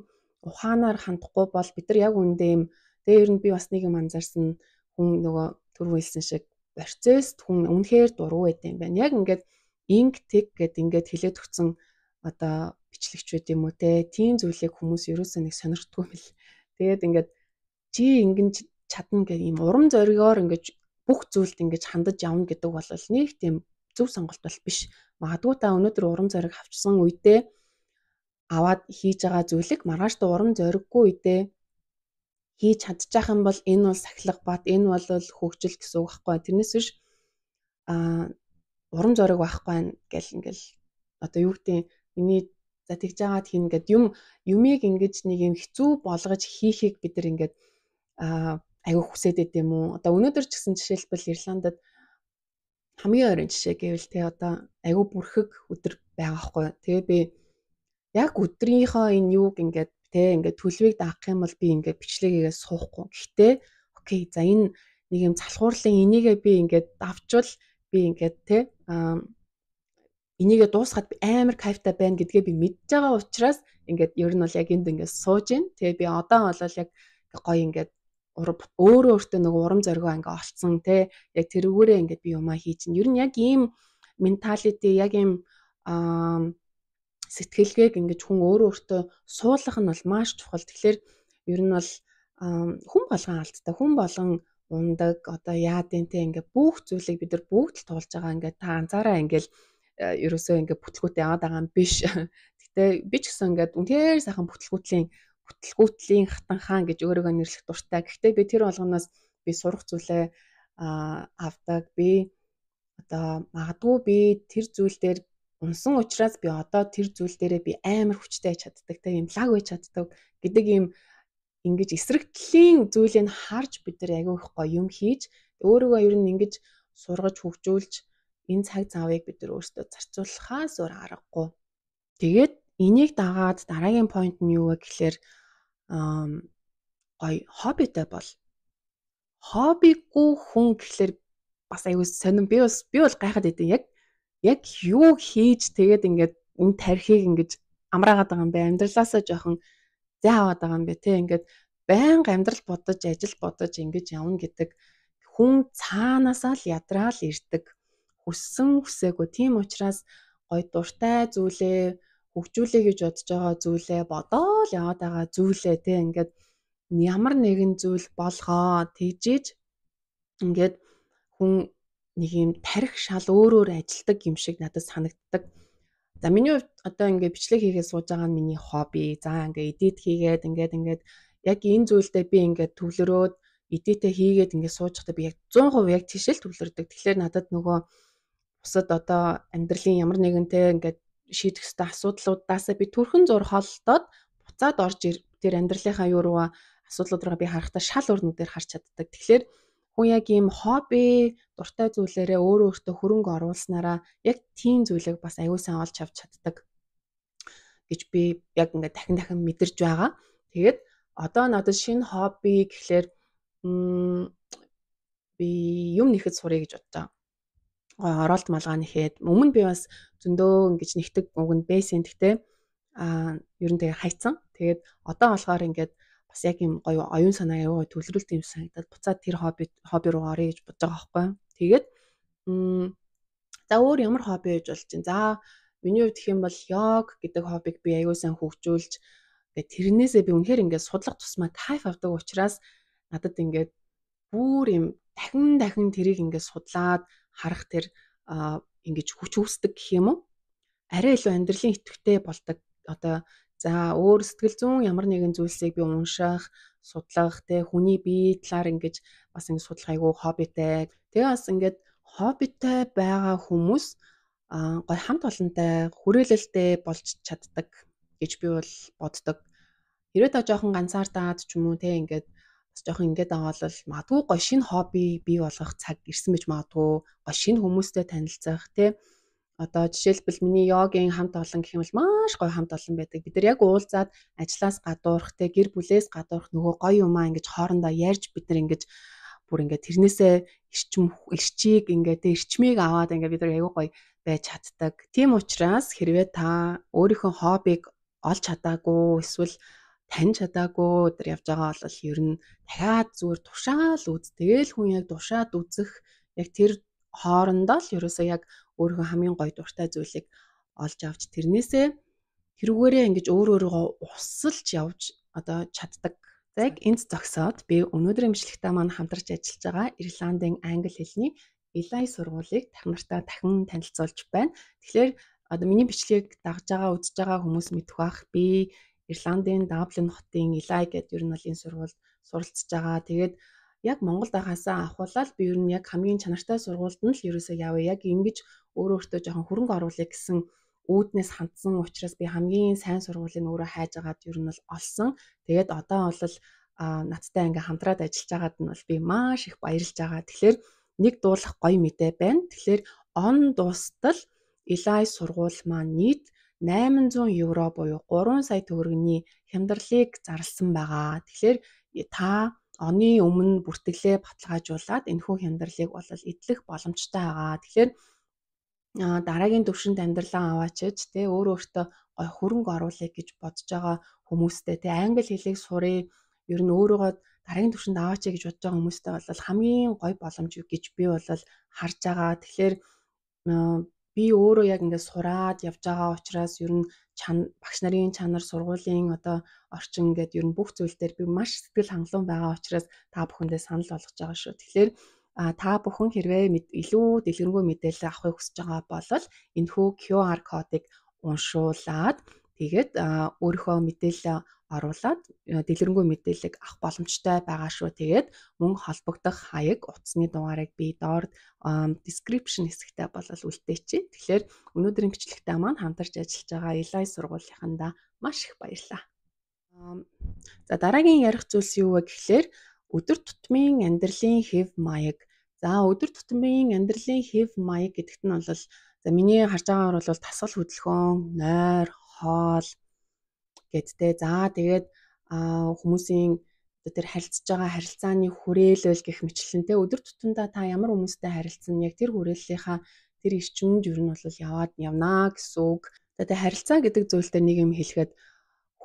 [SPEAKER 1] ухаанаар хандахгүй бол бид нар яг үндэ ийм тэгээ ер нь би бас нэг юм анзаарсан, хүн нөгөө түрүү хэлсэн шиг процесс хүн үнэхээр дургүй байд юм байна. Яг ингээд инг тэг гэд ингээд хэлээд өгсөн одоо бичлэгч байд юм уу те, тийм зүйлийг хүмүүс ерөөсөө нэг сонирхдгүй юм л. Тэгээд ингээд чи ингэн чадна гэх ийм урам зоригоор ингээд бүх зүйлд ингэж хандаж явна гэдэг бол нэг тийм зөв сонголт бол биш. Магадгүй та өнөөдөр урам зориг авчсан үедээ аваад хийж байгаа зүйлийг маргааш та урам зориггүй үедээ хийж чадчих юм бол энэ бол сахилга бат, энэ бол хөгжил гэсэн үг байхгүй. Тэрнээс биш урам зориг байхгүй байна гэл ингээл одоо юу гэдэг миний за тэгж жагаад хин гэд юмыг ингэж нэг юм хэцүү болгож хийхийг бид нар ингээд айгүй хүсээд байд юм уу. Одоо өнөөдөр ч гэсэн жишээлбэл Ирландад хамгийн ойрын жишээ гэвэл те одоо айгүй бүрхэг өдөр байгаа байхгүй. Тэгээ би яг өдрийнхөө энэ юуг ингээд те ингээд төлөвийг даах юм бол би ингээд бичлэг хийгээд суухгүй. Гэхдээ окей, за энэ нэг юм залхуурлын энийгээ би ингээд давчвал би ингээд те энийгээ дуусгаад би амар кайфтай байна гэдгээ би мэдж байгаа учраас ингээд ер нь бол яг энд ингээд сууж гин. Тэгээ би одоо бол яг гоё ингээд өөрөө өөртөө нөгөө урам зоригоо ингээ олцсон те яг тэрүүгээрээ ингээд би юмаа хийж чинь. Ер нь яг ийм менталити, яг ийм сэтгэлгээг ингэж хүн өөрөө өөртөө суулгах нь бол маш чухал. Тэгэхээр ер нь бол хүн болгон алдтай, хүн болгон ундаг, одоо яадын те ингээ бүх зүйлийг бид нар бүгд л туулж байгаа. Ингээ та анзаараа ингээл ерөөсөө ингээ бүтлгүүтээ яваад байгаа юм биш. Гэтэ би ч гэсэн ингээд үнэхээр сайхан бүтлгүүтлийн хатан хаан гэж өөрийгөө нэрлэх дуртай. Гэхдээ би тэр болгоноос би сурах зүйлээ авдаг. Би одоо магадгүй би тэр зүйл дээр унсан учраас би одоо тэр зүйл дээрээ би амар хүчтэй байж чаддаг, те юм лаг байж чаддаг гэдэг юм ингэж эсрэг талын зүйлийг харж бид нар айгүй их гоё юм хийж өөрийгөө ер нь ингэж сургаж хөгжүүлж энэ цаг завыг бид нар өөрсдөө зарцуулахаас өөр аргагүй. Тэгээд энийг дагаад дараагийн point нь юу вэ гэхлээр гоё хоббитой бол. Хоббигүй хүн гэхлээр бас айгүй сонирн. Би бол гайхаад байдیں۔ Яг юу хийж тэгээд ингээд энэ тархийг ингэж амраагаад байгаа юм бэ? Амьдралаасаа жоохон зай аваад байгаа юм бэ те? Ингээд байнга амьдрал бодож, ажил бодож ингэж явна гэдэг хүн цаанаасаа л ядраал ирдэг. Хүссэн хүсээгүй. Тийм учраас гоё дуртай зүйлээ хөгжүүлэе гэж бодож байгаа зүйлээ бодоол яваад байгаа зүйлээ те ингээд ямар нэгэн зүйл болгоо тэгжиж ингээд хүн нэг юм тарих шал өөрөөр ажилдаг юм шиг надад санагддаг. За миний хувьд одоо ингээд бичлэг хийгээд сууж байгаа нь миний хобби. За ингээд эдит хийгээд ингээд яг энэ зүйлдээ би ингээд төвлөрөөд эдитээ хийгээд ингээд сууж байхдаа би яг 100% яг тийшэл төвлөрдөг. Тэгэхээр надад нөгөө бусад одоо амьдралын ямар нэгэн те ингээд шийдэх ёстой асуудлуудаасаа би төрхөн зур холдоод буцаад орж тэр амьдралынхаа юу руугаа асуудлууд руугаа би харахтаа шал өөр нүдээр харж чаддаг. Тэгэхээр хүн яг ийм хобби, дуртай зүйлээрээ өөрөө өөртөө хөрөнгө оруулснараа яг тийм зүйлийг бас аюул сан олж авч чаддаг гэж би яг ингээд дахин дахин мэдэрч байгаа. Тэгээд одоо надад шинэ хобби гэхлээр би юм нэхэд суръя гэж бодож байгаа. Оролт малгай нэхэд өмнө би бас зөндөө ингэж нэгдэг уг нь байсан. Гэхдээ ер нь тэгээ хайцсан. Тэгээд одоо болохоор ингээд бас яг юм гоё оюун санаа аюу төвлөрөлт юм санагдаад буцаад тэр хобби руу орё гэж бодож байгаа байхгүй. Тэгээд за өөр ямар хобби гэж болж чинь. За миний хувьд гэх юм бол йог гэдэг хоббиг би аюу сан хөгжүүлж тэгээд тэрнээсээ би үнэхээр ингээд судлах тусмаа кайф авдаг учраас надад ингээд Бүр юм дахин дахин тэрийг ингээд судлаад харах тэр ингэж хүч үүсдэг гэх юм уу? Арай илүү амьдралын идэвхтэй болдог. Одоо за өөр сэтгэл зүйн ямар нэгэн зүйлсийг би унших, судлах, тэ хүний бие талаар ингэж бас ингэ судлах айгүй хоббитэй. Тэгээ бас ингээд хоббитэй байгаа хүмүүс гой хамт олонтой, хүрээлэлтэй болж чаддаг гэж би бол боддог. Хэрвээ та жоохон ганцаардаад ч юм уу те ингээд бас жоохон ингээд байгаа бол магадгүй гой шинэ хобби бий болгох цаг ирсэн гэж магадгүй, гой шинэ хүмүүстэй танилцах те. Одоо жишээлбэл миний йогийн хамт олон гэх юм бол маш гоё хамт олон байдаг. Бид нар яг уулзаад ажлаас гадуурх те, гэр бүлээс гадуурх нөгөө гоё юмаа ингэж хоорондоо ярьж бид нар ингэж бүр ингээд тэрнээсээ эрчийг ингээд те эрчмийг аваад ингээд бид нар айгүй гоё байж чаддаг. Тийм учраас хэрвээ та өөрийнхөө хоббиг олж чадаагүй эсвэл таньж чадаагүй өдр явж байгаа бол ер нь дахиад зүгээр тушаал үз. Тэгээл хүн яг тушаад үзэх яг тэр хоорондоо л ерөөсөө яг өөрийнхөө хамгийн гоё дуртай зүйлийг олж авч тэрнээсээ тэрүүгээрээ ингэж өөр өөрийгөө усалж явж одоо чаддаг. За яг энд зогсоод би өнөөдрийн бичлэгтээ маань хамтарч ажиллаж байгаа Ирландын англи хэлний Элай сургуулийг та нартай дахин танилцуулж байна. Тэгэхээр одоо миний бичлэгийг дагаж байгаа, үзэж байгаа хүмүүс мэдэх бах. Би Ирландын Даблин хотын Элай гэдэг ер нь бол энэ сургуульд суралцж байгаа. Тэгээд яг Монголд байгаасаа авахулаад би ер нь яг хамгийн чанартай сургуульд нь л ерөөсөө явъя. Яг ингэж өөрөө өөртөө жоохон хөрөнгө оруулъя гэсэн үүднээс хандсан учраас би хамгийн сайн сургуулийг өөрөө хайж агаад ер нь бол олсон. Тэгээд одоо бол надтай ингээ хамтраад ажиллаж байгаад нь бол би маш их баярлж байгаа. Тэгэхээр нэг дуулах гоё мэдээ байна. Тэгэхээр он дуустал Элай сургууль маань нийт 800 евро буюу 3 сая төгрөгийн хямдралыг зарласан байгаа. Тэгэхээр та оны өмнө бүртгэлээ баталгаажуулаад энэхүү хямдралыг бол эдлэх боломжтой байгаа. Тэгэхээр дараагийн төвшөнд амьдралаа аваачиж тэ өөрөө өөртөө гой хөрөнгө оруулъя гэж бодож байгаа хүмүүстэй тэ англи хэлийг сурыг ер нь өөрийгөө дараагийн төвшөнд аваачъя гэж бодож байгаа хүмүүстэй бол хамгийн гой боломж гэж би бол харж байгаа. Тэгэхээр би өөрөө яг ингээд сураад явж байгаа учраас ер нь багш нарын чанар, сургуулийн одоо орчин гэдэг ер нь бүх зүйл дээр би маш сэтгэл хангалуун байгаа учраас та бүхэндээ санал болгож байгаа шүү. Тэгэхээр та бүхэн хэрвээ илүү дэлгэрэнгүй мэдээлэл авахыг хүсэж байгаа бол энэхүү QR кодыг уншуулад тэгээд өөрийнхөө мэдээлэл оруулаад дэлгэрэнгүй мэдээллийг авах боломжтой байгаа шүү. Тэгээд мөн холбогдох хаяг, утасны дугаарыг би доор description хэсэгтээ бол үлдээчихье. Тэгэхээр өнөөдрийн бичлэгтээ маань хамтарч ажиллаж байгаа Элай сургуулийнхандаа маш их баярлалаа. За дараагийн ярих зүйлс юу вэ гэхлээр өдөр тутмын амьдралын хэв маяг. За өдөр тутмын амьдралын хэв маяг гэдэгт нь бол за миний харж байгаагаар бол тасгал хөдөлгөөн, нойр, хоол гэдтэй. За тэгээд хүмүүсийн тэр харилцаж байгаа харилцааны хүрээлэл гэх мэтлэнтэй өдөр тутамдаа та ямар хүмүүстэй харилцсан яг тэр хүрээллийнхаа тэр эрчимд ер нь бол яваад явнаа гэсэн үг. Тэгээд харилцаа гэдэг зүйл дээр нэг юм хэлэхэд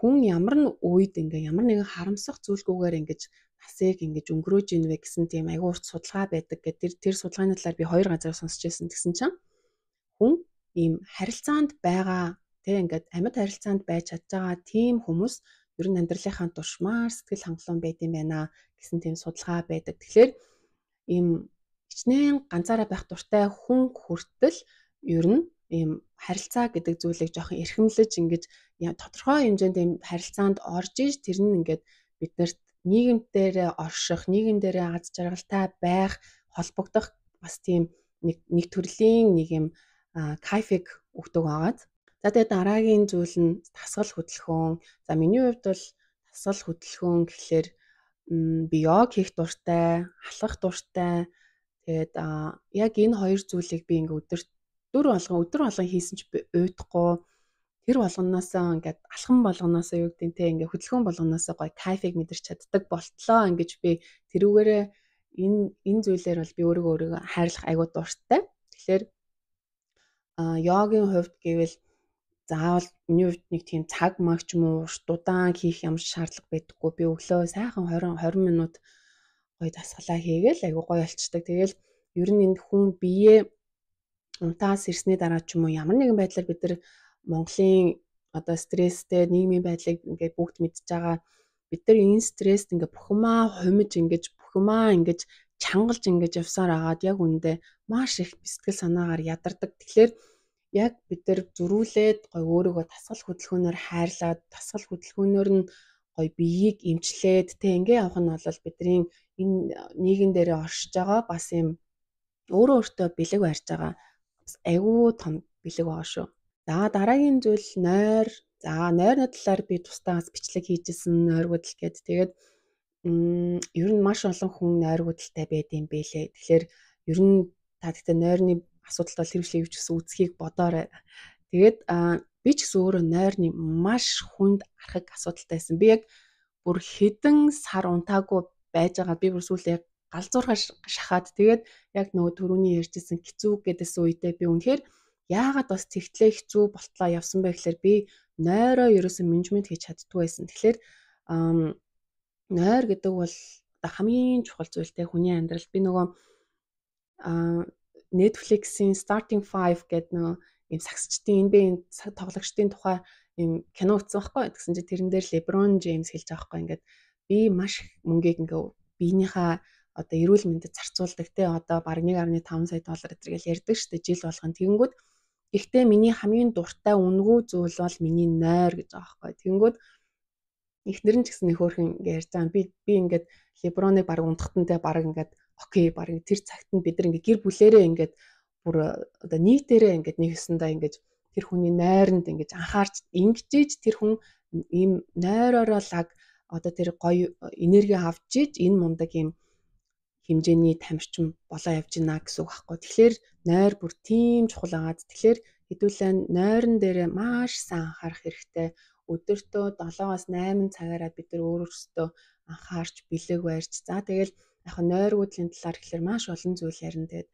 [SPEAKER 1] хүн ямар нь үед ингээ ямар нэгэн харамсах зүйлгүйгээр ингэж насыг ингэж өнгөрөөж ийн вэ гэсэн тийм айгүй урт судалгаа байдаг гэдэг тэр судалгааны талаар би хоёр газар сонсч байсан. Тэгсэн чинь хүн ийм харилцаанд байгаа тэ ингээд амьд харилцаанд байж чадж байгаа тийм хүмүүс ер нь амьдралынхаа туршмаар сэтгэл хангалуун байд юм байна гэсэн тийм судалгаа байдаг. Тэгэхээр ийм хичнээн ганцаараа байх дуртай хүн хүртэл ер нь ийм харилцаа гэдэг зүйлийг жоохон эрхэмлэж ингэж тодорхой хэмжээнд ийм харилцаанд орж иж тэр нь ингээд биднэрт нийгэм дээрээ орших, нийгэм дээрээ аз жаргалтай байх, холбогдох бас тийм нэг төрлийн нэг юм кайфыг өгдөг байгаад. За тэгээ дараагийн зүйл нь тасгал хөдөлгөөн. За миний хувьд бол тасгал хөдөлгөөн гэхлээр би йог хийх дуртай, алхах дуртай. Тэгээд яг энэ хоёр зүйлийг би ингээ өдөр болгон хийсэн ч би уйдахгүй. Тэр болгоноосоо ингээд алхам болгоноосоо юу гэдэг нь те ингээ хөдөлгөөн болгоноосоо гоё кайфыг мэдэрч чаддаг болтлоо ингэж би тэрүүгээрээ энэ зүйлээр бол би өөрийгөө хайрлах айгуу дуртай. Тэгэхээр йогийн хувьд гэвэл заавал миний хувьд нэг тийм цаг маг ч юм уу урт удаан хийх ямар шаардлага байдаггүй. Би өглөө сайхан 20 минут гоё дасгалаа хийгээл айгуу гоё болчдаг. Тэгэл ер нь энэ хүн биеэ унтаас ирсний дараа ч юм уу ямар нэгэн байдлаар бид нар Монголын одоо стресстэй нийгмийн байдлыг ингээд бүгд мэдж байгаа. Бид нар энэ стресст ингээд бүх юмаа хумиж ингээд бүх бүх юмаа ингэж чангалж ингэж явсаар агаад яг үндэ маш их сэтгэл санаагаар ядардаг. Тэгэхээр яг бид нар зөрүүлээд гой өөрийгөө дасгал хөдөлгөөнөөр хайрлаад, дасгал хөдөлгөөнөөр нь гой биеийг эмчлээд тэ ингээ явах нь бол бидний энэ нийгэм дээрээ оршиж байгаа бас юм өөрөө өөртөө бэлэг барьж байгаа бас айгүй том бэлэг байгаа шүү. За дараагийн зүйл нойр. За нойрны талаар би тусдаа бас бичлэг хийжсэн, нойргүйдэл гээд. Тэгээд ер нь маш олон хүн нойргүйдэлтэй байд юм бэлээ. Тэгэхээр ер нь та тэгтээ нойрны асуудалд бол тэр бичлэгийг юу ч гэсэн үзхийг бодоорой. Тэгээд би ч гэсэн өөрөө нойрны маш хүнд архаг асуудалтай байсан. Би яг бүр хэдэн сар унтаагүй байж байгаа. Би бүр сүүлээ галзуурхаа шахаад тэгээд яг нөгөө түрүүний ярьжсэн хэцүү гэдээсэн үедээ би үнэхээр яагаад бас тэгтлээ хэцүү болтлоо явсан бэ гэхээр би нойроо ерөөсөн менежмент хийж чаддгүй байсан. Тэгэхээр нойр гэдэг бол одоо хамгийн чухал зүйлтэй хүний амьдрал. Би нөгөө Netflix-ийн Starting Five гэдэг нөгөө ийм сагсчдын NBA тоглогчдын тухай ийм кино үзсэн байхгүй. Тэгсэн чинь тэрэн дээр LeBron James хэлж байгаа байхгүй. Ингээд би маш их мөнгийг ингээ биенийхээ одоо эрүүл мэндэд зарцуулдаг те, одоо бараг 1.5 сая доллар энэ гэл ярьдаг шүү дээ жил болгон. Тэгэнгүүт гэхдээ миний хамгийн дуртай үнэгүй зүйл бол миний нойр гэж байгаа байхгүй. Тэгэнгүүт эхнэр нь ч гэсэн нэг хөөрхөн ингээ ярьж байгаа. Би ингээд LeBron-ыг бараг унтахтан те бараг ингээд окей, бараг тэр цагт нь бид нар ингээ гэр бүлэрээ ингээд бүр одоо нийтээрээ ингээд нэг өсөндөө ингээд тэр хүний нойронд ингэж анхаарч ингэжээж тэр хүн ийм нойроороо лаг одоо тэр гоё энерги авч иж энэ мундаг ийм хэмжээний тамирчин болоо явж гинэ гэсэн үг байхгүй. Тэгэхээр нойр бүр тийм чухал агаад. Тэгэхээр хэдүүлээ нойрон дээрээ маш сайн анхаарах хэрэгтэй. Өдөртөө 7-8 цагаараа бид нар өөр өөрсдөө анхаарч бэлэг барьж. За тэгэл яг нойргүйдлийн талаар гэхэлэр маш олон зүйл ярина. Тэгээд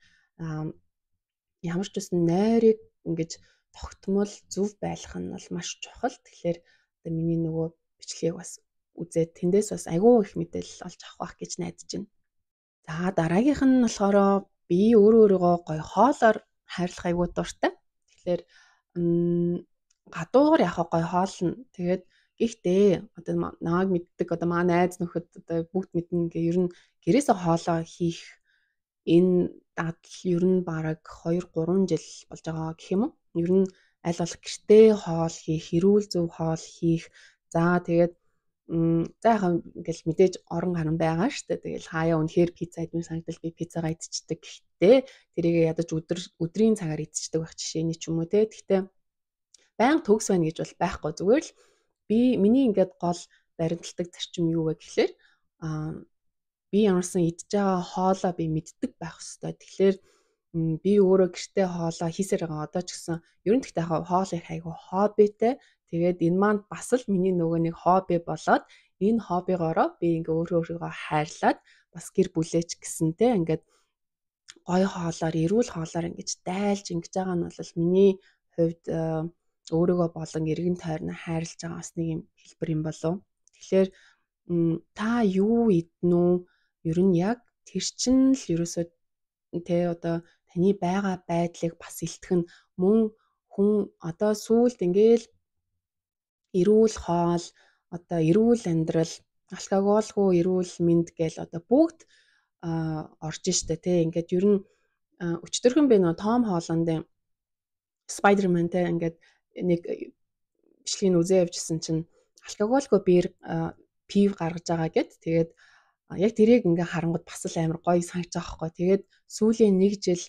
[SPEAKER 1] ямар ч үсэн нойрыг ингэж тогтмол зөв байх нь бол маш чухал. Тэгэхээр одоо миний нөгөө бичлэгийг бас үзээд тэндээс бас айгүй их мэдээлэл олж авах байх гэж найдаж байна. За дараагийнх нь болохоор би өөрөө өөрийгөө гоё хоолоор хайрлах айгүй дуртай. Тэгэхээр гадуугаар яг гоё хоолно. Тэгээд гэхдээ одоо намайг мэддэг одоо манай найз нөхөд одоо бүгд мэднэ гэ ер нь гэрээсээ хоолоо хийх энэ дадал ер нь бараг 2-3 жил болж байгаа гэх юм уу. Ер нь аль болох гэртээ хоол хийх, эрүүл зөв хоол хийх. За тэгээд за яхаа ингээл мэдээж орон гарan байгаа штэ. Тэгэл хаяа үнэхээр пицца идмээр санагдал би пиццагаа идчихдэг. Гэхдээ тэрийг ядаж өдрийн цагаар идчихдэг байх жишээний ч юм уу те. Гэхдээ байнга төгс байна гэж бол байхгүй. Зүгээр л би миний ингээд гол баримталдаг зарчим юу вэ гэхлээр би ямарсан идж байгаа хоолоо би мэддэг байх хэвээр. Тэгэхээр би өөрөө гэртээ хоолоо хийсээр байгаа. Одоо ч гэсэн ер нь тэгтээ хоол их айгу хоббитэй. Тэгээд энэ маань бас л миний нөгөө нэг хобби болоод энэ хоббигоороо би ингээ өөрөө өөрийгөө хайрлаад бас гэр бүлээч гэсэнтэй ингээд гоё хоолоор, эрүүл хоолоор ингэж дайлж ингэж байгаа нь бол миний хувьд өөрийгөө болон эргэн тойрноо хайрлаж байгаа бас нэг юм хэлбэр юм болов. Тэгэхээр та юу иднэ үү? Ер нь яг тэр чинь л ерөөсөө тэ одоо таны байгаа байдлыг бас илтгэн. Мөн хүн одоо сүүлд ингээл эрүүл хоол, одоо эрүүл амьдрал, алкоголгүй эрүүл мэнд гээл одоо бүгд орж штэ тий. Ингээд ер нь өчтөрхөн би нөө Том Холландын Spider-Man те ингээд нэг бичлэгийг үзээ явжсэн чинь алкоголгүй бир пив гаргаж байгаа гэд. Тэгээд яг тэрийг ингээ харангууд бас л амар гоё санагдаж байгаа байхгүй. Тэгээд сүүлийн нэг жил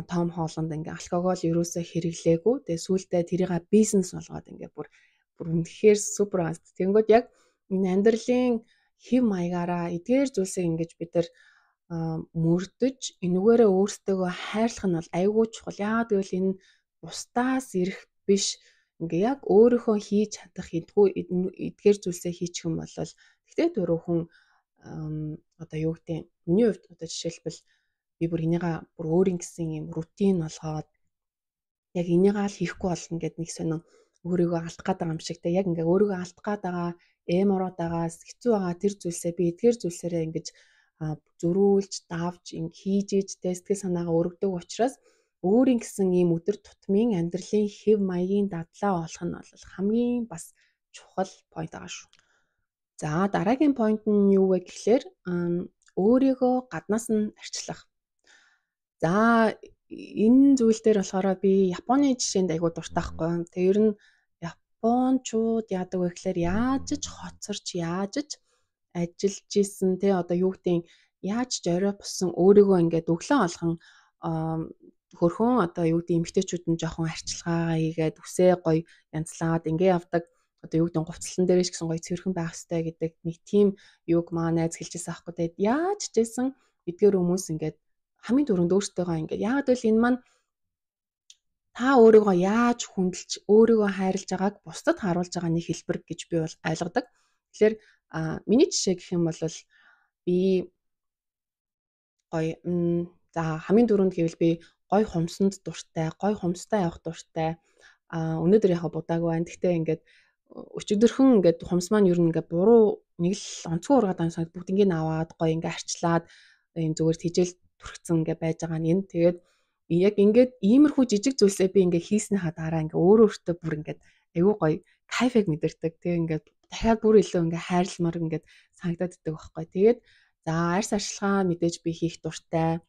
[SPEAKER 1] Том Холланд ингээ алкогол ерөөсөө хэрэглээгүй. Тэгээд сүүлдээ тэрийг бизнес болгоод ингээ бүр үнэхээр супер аст. Тэнгүүд яг энэ амьдралын хэв маягаараа эдгээр зүйлсийг ингэж бид нар мөрдөж энүүгээрээ өөрсдөө хайрлах нь бол айгүй чухал. Яагаад гэвэл энэ бусдаас ирэх биш, ингээ яг өөрийнхөө хийж чадах эдгээр зүйлсээ хийчих юм бол тэгтээ дөрөв хүн одоо юу гэдэг нь миний хувьд одоо жишээлбэл би бүр энийгээ бүр өөрийн гэсэн юм рутин болгоод яг энийгээ л хийхгүй болно гэд нэг сонин өөрийгөө алдах гээд байгаа юм шиг те. Яг ингээ өөрийгөө алдах гээд байгаа, эм ороод байгаа, хэцүү байгаа тэр зүйлсээ би эдгээр зүйлсээрээ ингэж зөрүүлж, давж, ингэ хийж иж те сэтгэл санаагаа өргөдөг учраас өөрийн гэсэн ийм өдөр тутмын амьдралын хэв маягийн дадлаа олох нь бол хамгийн бас чухал point байгаа шүү. За дараагийн point нь юу вэ гэхлээр Өөрийгөө гаднаас нь арчлах. За энэ зүйл дээр болохоор би Японы жишээнд айгүй дуртай байхгүй. Тэгээ ер нь Япончууд яадаг вэ гэхээр яаж ч хоцорч, яаж ч ажиллаж исэн те одоо юу гэдгийг яаж ч орой босон өөрийгөө ингээд өглөө олгон хөрхөн одоо юу гэдэг эмэгтэйчүүд нь жоохон арчилгаагаа хийгээд үсээ гоё янзлаад ингээ явдаг. Одоо юу гэдэг хувцлан дээрээ ч гэсэн гоё цэвэрхэн байх хэрэгтэй гэдэг нэг тийм юуг маа найз хэлжсэн аахгүй. Тэгээд яаж ч байсан эдгээр хүмүүс ингээд хамгийн түрүүнд өөртөөгөө ингээд яагаад гэвэл энэ маань та өөрийгөө яаж хүндэлж өөрийгөө хайрлаж байгааг бусдад харуулж байгаа нэг хэлбэр гэж би бол ойлгодог. Тэгэхээр миний жишээ гэх юм бол би гоё за хамгийн түрүүнд гэвэл би гоё хумсанд дуртай, гоё хумстай явах дуртай. Өнөөдөр яг будаагүй байна. Гэхдээ ингээд өчигдөрхөн ингээд хумс маань ер нь ингээд буруу нэг л онцгой ургаад байгаа санагд бүгднийг аваад гоё ингээд арчлаад ийм зүгээр тэжээл түрхцэн ингээд байж байгаа нь энэ. Тэгээд яг ингээд иймэрхүү жижиг зүйлсээ би ингээд хийснийхаа дараа ингээд өөрөө өөртөө бүр ингээд айгүй гоё кайфыг мэдэрдэг. Тэгээ ингээд дахиад бүр илүү ингээд хайрламар ингээд санагдаад иддэг байхгүй. Тэгээд за арьс арчилгаа мэдээж би хийх дуртай.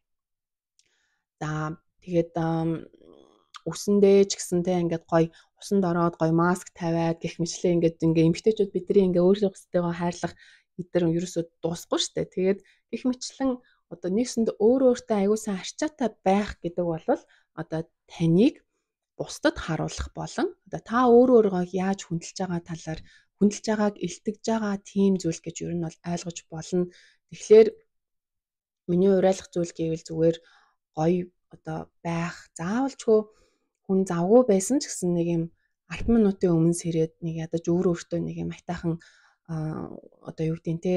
[SPEAKER 1] За тэгээд үсэндээ ч гэсэн те ингээд гоё усанд ороод гоё маск тавиад гэх мэтлээ ингээд ингээ эмэгтэйчүүд бидний ингээ өөрсдөө хайрлах эдгээр ерөөсөө дуусахгүй штэ. Тэгээд гэх мэтлэн одоо нэгсэнд өөрөө өөртөө аягүй сайн арчаатай байх гэдэг бол одоо таныг бусдад харуулах болон одоо та өөрөө өөрийгөө яаж хүндэлж байгаа талаар хүндэлж байгааг илтгэж байгаа тийм зүйл гэж ер нь бол ойлгож болно. Тэгэхээр миний уриалах зүйл гэвэл зүгээр гоё одоо байх, заавалчгүй хүн завгүй байсан ч гэсэн нэг юм 10 минутын өмнө сэрээд нэг ядаж өөрөө өөртөө нэг юм аятайхан одоо юу гэдэг нь те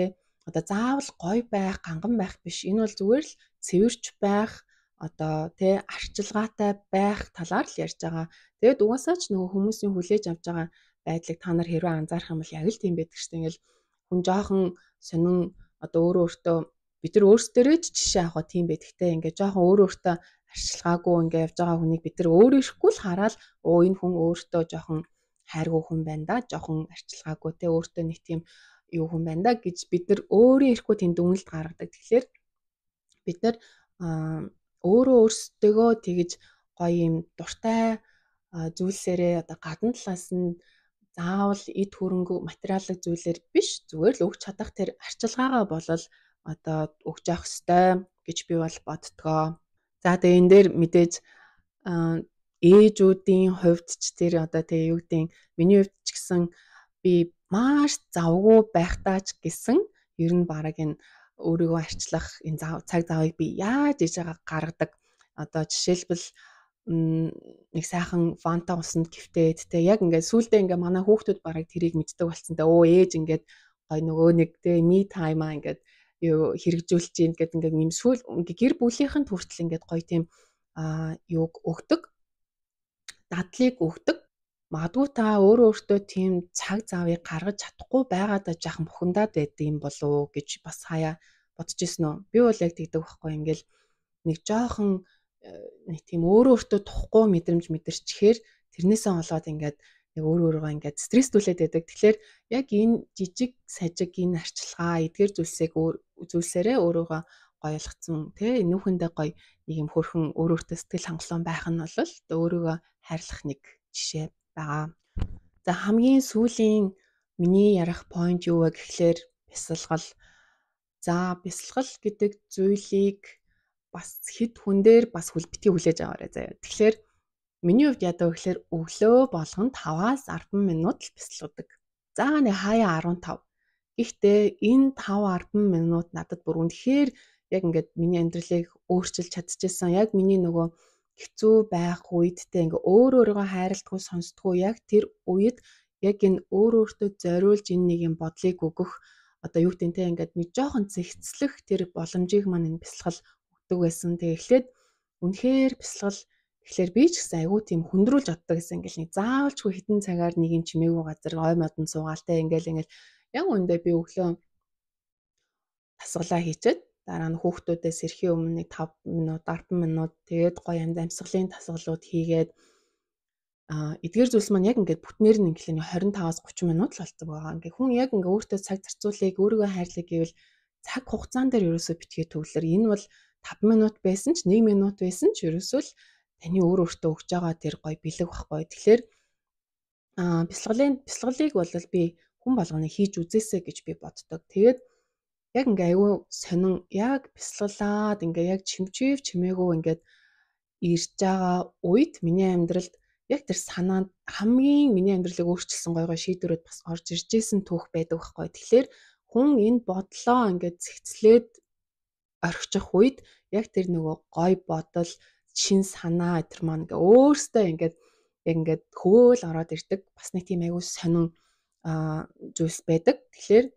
[SPEAKER 1] одоо заавал гоё байх, ганган байх биш. Энэ бол зүгээр л цэвэрч байх, одоо тэ арчилгаатай байх талаар л ярьж байгаа. Тэгээд угаасаа ч нөгөө хүмүүсийн хүлээж авч байгаа байдлыг та нар хэрвээ анзаарах юм бол яг л тийм байдаг шүү дээ. Ингээл хүн жоохон сонин одоо өөрөө өөртөө бид нар өөрсдөрөө ч жишээ авах тийм байдагтэй. Ингээ жоохон өөрөө өөртөө арчилгаагүй ингээ явж байгаа хүнийг бид нар өөрөө ирэхгүй л хараад өө энэ хүн өөртөө жоохон хайргүй хүн байна да, жоохон арчилгаагүй те өөртөө нэг тийм юу хүн байна да гэж бид нар өөрийн ирэхгүй тийм дүгнэлт гаргадаг. Тэгэхээр бид нар өөрөө өөрсдөө тэгж гоё юм дуртай зүйлсээрээ одоо гадна талаас нь заавал эд хөрөнгө материалын зүйлээр биш зүгээр л өгч чадах тэр арчилгаагаа болол одоо өгч явах ёстой гэж би бол боддгоо. За тэгээ энэ дээр мэдээж ээжүүдийн хувьд ч тэр одоо тэгээ юу гэдэг миний хувьд ч гэсэн би маш завгүй байхдаа ч гэсэн ер нь бараг энэ өөрийгөө арчлах энэ цаг завыг би яаж иж байгаа гаргадаг. Одоо жишээлбэл нэг сайхан фанта усанд гифтээд те яг ингээд сүулдэ ингээд манай хүүхдүүд бараг тэрийг мэддэг болсон те өө ээж ингээд гой нөгөө нэг те me time аа ингээд юу хэрэгжүүлж гин гэд ингээд юм сүүл ингээд гэр бүлийнхэн хүртэл ингээд гоё тийм юуг өгдөг, дадлыг өгдөг. Магадгүй та өөрөө өөртөө тийм цаг завыг гаргаж чадахгүй байгаадаа жаахан бухимдаад байдаг юм болов уу гэж бас хаяа бодож ирсэн үү? Би бол яг тэгдэг байхгүй ингээл нэг жоохон нэг тийм өөрөө өөртөө тухгүй мэдрэмж мэдэрчээр тэрнээсээ болоод ингээд нэг өөр өөрийгөө ингээд стресстүүлээд байдаг. Тэгэхээр яг энэ жижиг сажиг энэ арчилгаа эдгээр зүйлсийг зүйлсээрээ өөрийгөө гоёлгцсан тий нүүхэндээ гоё нэг юм хөрхөн өөр өөртөө сэтгэл хангалуун байх нь бол өөрийгөө хайрлах нэг жишээ байгаа. За хамгийн сүүлийн миний ярих point юу вэ гэхлээр бясалгал. За бясалгал гэдэг зүйлийг бас хэд хүн дээр бас битгий хүлээж аваарай заяа. Тэгэхээр миний хувьд яадаг вэ гэхлээр өглөө болгон 5-аас 10 минут л бясалгадаг. За нэг хаяа 15. Гэхдээ энэ 5 10 минут надад бүр үнэхээр яг ингээд миний амьдралыг өөрчилж чадчихсан. Яг миний нөгөө хэцүү байх үедтэй ингээ өөр өөрийгөө хайрладгүй сонсдгоо яг тэр үед яг энэ өөр өөртөө зориулж энэ нэг юм бодлыг өгөх одоо юу гэдэг нь те ингээд нэг жоохон зэгцлэх тэр боломжийг маань энэ бясалгал өгдөг байсан. Тэгээ эхлээд үнэхээр бясалгал тэгэхээр би ч гэсэн айгүй тийм хүндрүүлж оддог гэсэн ингээл нэг заавалчгүй хитэн цагаар нэг юм чимээгүй газар ой модон суугаал те ингээл ингээл яг үндэ би өглөө тасгалаа хийчихэд дараа нь хүүхдүүдээс ирэхийн өмнө нэг 5 минут 10 минут тэгээд гоё амьсгалын тасгалууд хийгээд эдгээр зүйлс маань яг ингээд бүтнээр нь ингээд 25-аас 30 минут л болдог байгаа. Ингээд хүн яг ингээд өөртөө цаг зарцуулъя, өөрийгөө хайрлая гэвэл Цаг хугацаан дээр ерөөсөө битгий төвлөр. Энэ бол 5 минут байсан ч 1 минут байсан ч ерөөсөө л таны өөр өөртөө өгч байгаа тэр гоё бэлэг байхгүй. Тэгэхээр бясалгалыг бол би хүн болгоны хийж үзээсэй гэж би боддог. Тэгээд яг ингээ айгүй сонин яг бясалгалаад ингээ яг чимчээв чимээгүү ингээд ирж байгаа үед миний амьдралд яг тэр санаанд хамгийн миний амьдралыг өөрчилсөн гой гой шийдвэрүүд бас орж ирж исэн түүх байдаг байхгүй. Тэгэхээр хүн энэ бодлоо ингээд зэгцлээд орхичих үед яг тэр нөгөө гой бодол, шин санаа тэр маань ингээ өөртөө ингээд яг ингээд хөөл ороод ирдэг. Бас нэг тийм айгүй сонин зүйлс байдаг. Тэгэхээр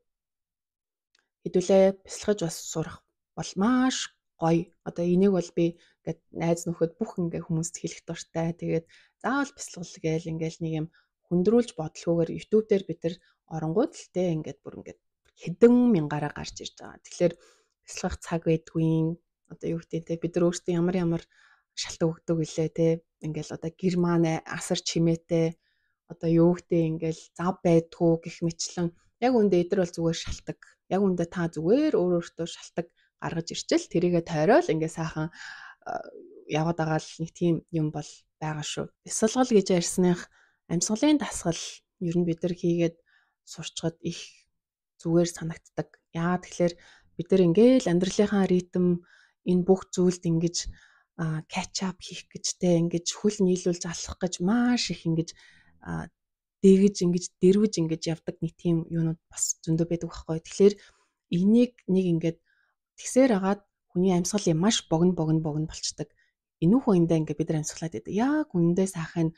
[SPEAKER 1] хэдүүлээ бясалгаж бас сурах бол маш гоё. Одоо энийг бол би ингээд найз нөхөд бүх ингээ хүмүүст хэлэх дуртай. Тэгээд заавал бясалгал гээл ингээл нэг юм хүндрүүлж бодлогоогоор YouTube дээр бид нар оронгууд л те ингээд бүр ингээд хэдэн мянгаараа гарч ирж байгаа. Тэгэхээр бясалгах цаг байдгүй. Одоо юу гэдэг те бид нар өөрсдөө ямар ямар шалт өгдөг гэлээ те. Ингээл одоо гэр маань асар чимээтэй одоо юу гэдэг ингээл зав байдгүй гэх мэтлэн яг үндэ эдэр бол зүгээр шалтаг. Яг үндэ та зүгээр өөр өөртөө шалтаг гаргаж ирчэл тэрийгэ тойрол ингээ сайхан яваад байгаа л нэг тийм юм бол байгаа шүү. Бясалгал гэж ярьсных амьсгалын дасгал ер нь бид нар хийгээд сурчхад их зүгээр санагддаг. Яа тэгэхээр бид нар ингээл амьдралынхаа ритм энэ бүх зүйлд ингэж catch up хийх гэж те ингэж хөл нийлүүлж алхах гэж маш их ингэж дэгэж ингэж дэрвэж ингэж явдаг нэг тийм юунууд бас зөндөө байдаг байхгүй. Тэгэхээр энийг нэг ингээд тэгсээр агаад хүний амьсгал юм маш богино богино богино болчдөг. Энүүхэн үндэ ингээд бид нар амьсгалаад байдаг. Яг үндэ сайхан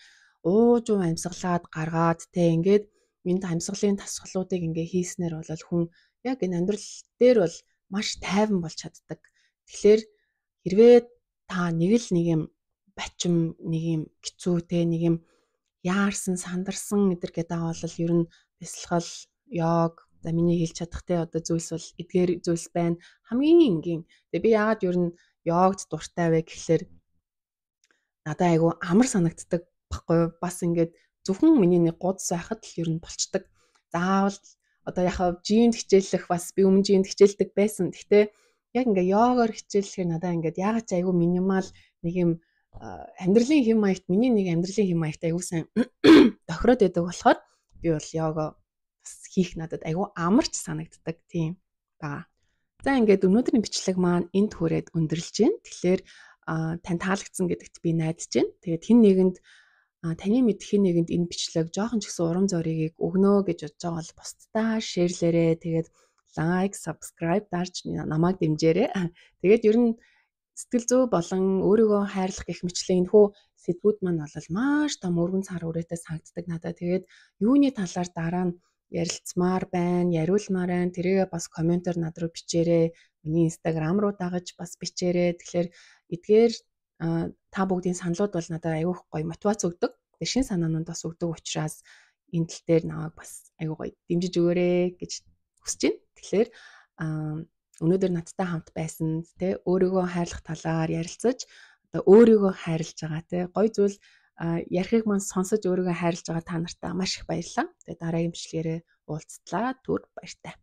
[SPEAKER 1] уужуу амьсгалаад гаргаад те ингээд энэ амьсгалын тасгалуудыг ингээ хийснээр бол хүн яг энэ амьдрал дээр бол маш тайван болж чаддаг. Тэгэхээр хэрвээ та нэг л нэг юм бачим, нэг юм хэцүү те нэг юм яарсан, сандарсан эдэр гэдэг байгаа бол ер нь бясалгал, йог, за миний хэлж чадах те одоо зүйлс бол эдгээр зүйлс байна. Хамгийн энгийн. Тэгээ би яагаад ер нь йогд дуртай вэ гэхлээр надад айгүй амар санагддаг баггүй юу? Бас ингээд зөвхөн миний нэг гудас байхад л ер нь болчдөг. Заавал одоо яхаа жимд хичээллэх бас би өмнө жимд хичээлдэг байсан. Гэхдээ яг ингээ йогоор хичээллэхээр надад ингээд яагаад ч айгүй минимал нэг юм амьдралын хэм маягт миний нэг амьдралын хэм маягт айгүй сайн тохироод байдаг болохоор би бол йога бас хийх надад айгүй амарч санагддаг тийм байгаа. За ингээд өнөөдрийн бичлэг маань энд хүрээд өндөрлөж байна. Тэгэхээр тань таалагдсан гэдэгт би найдаж байна. Тэгээд хэн нэгэнд таны мэдэх хэн нэгэнд энэ бичлэг жоохон ч гэсэн урам зоригийг өгнө гэж бодож байгаа бол бусдаа шеэрлээрэй. Тэгээд лайк, subscribe дарж намайг дэмжээрэй. Тэгээд ер нь сэтгэл зүй болон өөрийгөө хайрлах гэх мэтлэн энэхүү сэдвүүд маань бол маш том өргөн цар үрээтэй санагддаг надад. Тэгээд юуны талаар дараа нь ярилцмаар байна, яриулмаар байна. Тэрийгээ бас комментээр над руу бичээрэй. Миний Instagram руу дагаж бас бичээрэй. Тэгэхээр эдгээр та бүгдийн саналууд бол надад айгүй гоё мотивац өгдөг. Тэгээд шинэ санаанууд бас өгдөг учраас энэ тал дээр намайг бас айгүй гоё дэмжиж өгөөрэй гэж хүсэж байна. Тэгэхээр өнөөдөр надтай хамт байсан те өөрийгөө хайрлах талаар ярилцаж одоо өөрийгөө хайрлаж байгаа те гоё зүйл ярихыг маань сонсож өөрийгөө хайрлаж байгаа та нартай маш их баярлалаа. Тэгээ дараагийн бичлэгээрээ уулзтлаа. Түр баяртай.